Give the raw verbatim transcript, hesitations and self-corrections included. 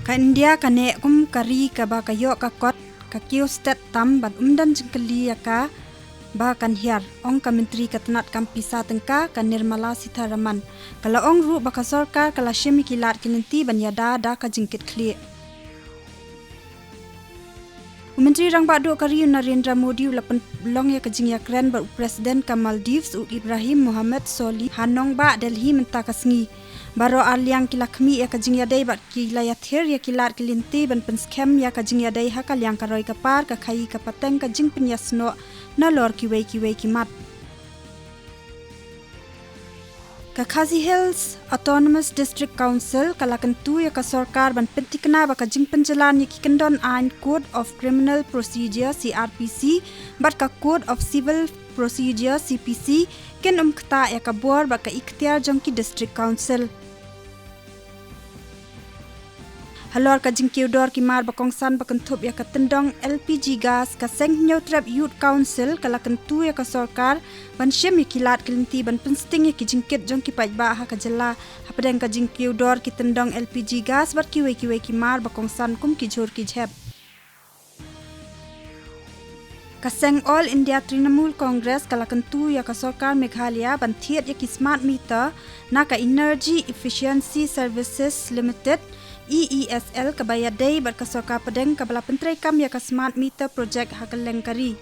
Ka India ka neh kum ka ri kaba ka ïoh ka kot ka kiew stet tam bad ym don jingkylli ïa ka ba kan hiar, ong ka Myntri ka tnad kam pisa tyngka ka Nirmala Sitharaman. Ka la ong ruh ba ka sorkar ka la shim ïa ki lad ki lynti ban ïada da ka jingkitkhlieh. U Myntri Rangbah Duh ka ri u Narendra Modi u la pynlong ïa ka jingïakren bad u President ka Maldives u Ibrahim Mohamed Solih ha nongbah Delhi mynta ka sngi. Baroh arliang ki la khmih ïa ka jingïadei bad ki la ïathir ïa ki lad ki lynti ban pynskhem ïa ka jingïadei ha ka liang ka roi ka par, ka khaïi ka pateng, ka jingpynïasnoh nalor kiwei kiwei ki mat. Ka Khasi Hills Autonomous District Council ka la kyntu ïa ka sorkar ban pynthikna ba ka jingpynjlan ïa ki kyndon aiñ Code of Criminal Procedure, C R P C, bad ka Code of Civil Procedure, C P C, kin ym ktah ïa ka bor bad ka iktiar jong ki District Council. Halor ka jingkiew dor ki mar ba kongsan ba kynthup ïa ka tyndong L P G gas, ka Seng Hynñiewtrep Youth Council ka la kyntu ïa ka sorkar ban shim ïa ki lad ki lynti ban pynsting ïa ki jingkit jong ki paidbah ha ka jylla hapdeng ka jingkiew dor ki tyndong L P G gas bad kiwei kiwei ki mar ba kongsan kum ki jhur ki jhep. Ka Seng All India Trinamool Congress ka la kyntu ïa ka sorkar Meghalaya ban thied ïa ki smart meter na ka Energy Efficiency Services Limited, E E S L, kaba ïadei bad ka sorkar pdeng kaba la pyntreikam ïa ka smart meter project ha kylleng ka ri.